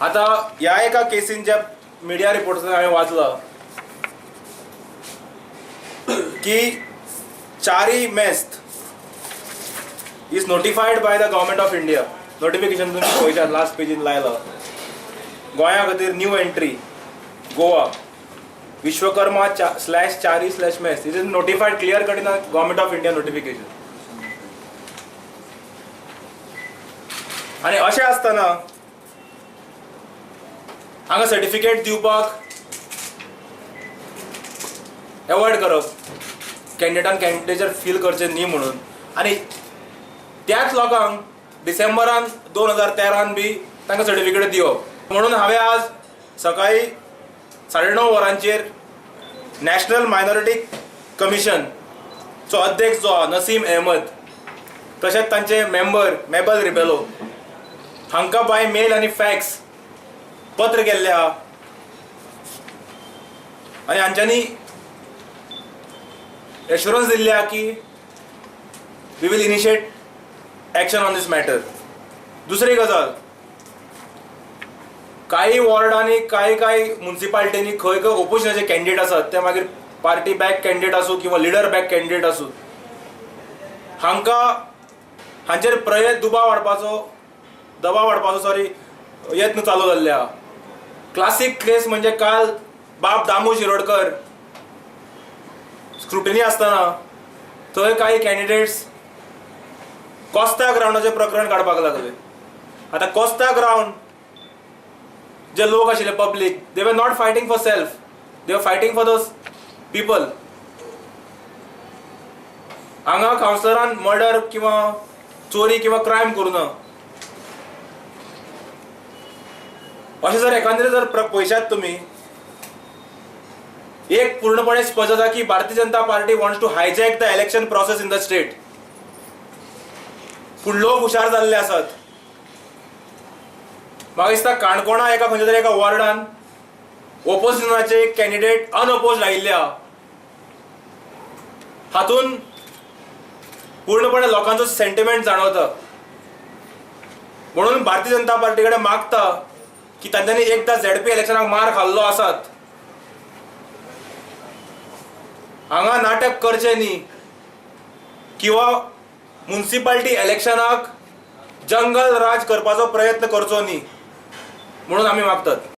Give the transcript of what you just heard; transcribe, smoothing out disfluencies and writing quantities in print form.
आतां ह्या एका केसीन ज्या मिडिया रिपोर्ट्सान हांवें वाचलां की Chari Mest is notified by the government of India. Notification तुमी पळयशात, लास्ट पेजीन लायला. गोंया खातीर new entry, Goa Vishwakarma slash Chari slash Mest is notified clear cut in government of India notification. आनी अशें आसतना हांगा सर्टिफिकेट दिवपाक एवॉयड करप, कॅन्डिडेटान कॅन्डिडेचर फील करचें न्ही म्हणून. आनी त्याच लोकांक डिसेंबरान 2013 बी तांकां सर्टिफिकेट दिवप. म्हणून हांवें आज सकाळी 9:30 वरांचेर नॅशनल मायनॉरिटी कमिशनचो अध्यक्ष जो आहा नसीम अहमद, तशेंच तांचे मेंबर मेबल रिबेलो हांकां बाय मेल आनी फॅक्स पत्र केल्लें आहा आनी हांच्यांनी एश्युरन्स दिल्ले आहा की we will initiate action on this matter. दुसरी गजाल, काही वॉर्डांनी, कांय कांय मुन्सिपालिटींनी खंय खंय ओपोजिशनाचे कॅन्डिडेट आसात, ते मागीर पार्टी बॅक कॅन्डिडेट आसूं किंवा लिडर बॅक कॅन्डिडेट आसूं, हांकां हांचेर प्रयत्न दुबाव हाडपाचो, दबाव हाडपाचो सॉरी, यत्न चालू जाल्ले आहा. क्लासीक केस म्हणजे काल बाब दामू शिरोडकर स्क्रुटिनी आसतना थंय काही कॅन्डिडेट्स कोस्ता ग्रावंडाचें प्रकरण काडपाक लागले. आतां कोस्ता ग्रावंड जे लोक आशिल्ले public, they were not fighting for self, they were fighting for those people. हांगा कावन्सिलरान मर्डर किंवा चोरी किंवा क्रायम करूं ना अशें जर एकांदरे जर पळयशात तुमी, एक पूर्णपणे स्पश्ट जाता की Bharatiya Janata Party wants to hijack the election process in the state. पूण लोक हुशार जाल्ले आसात. म्हाका दिसता काणकोणा एका खंयच्या तरी एका वॉर्डान ओपोजिशनाचे एक कॅन्डिडेट अनओपोज आयिल्ले आहा. हातून पूर्णपणे लोकांचो सेंटिमेंट जाणवता. म्हणून भारतीय जनता पार्टी कडेन मागता की तांच्यांनी एकदां झेडपी इलेक्शनाक मार खाल्लो आसात, हांगा नाटक करचें न्ही किंवा मुन्सिपालिटी इलेक्शनाक जंगल राज करपाचो प्रयत्न करचो न्ही म्हणून आमी मागतात.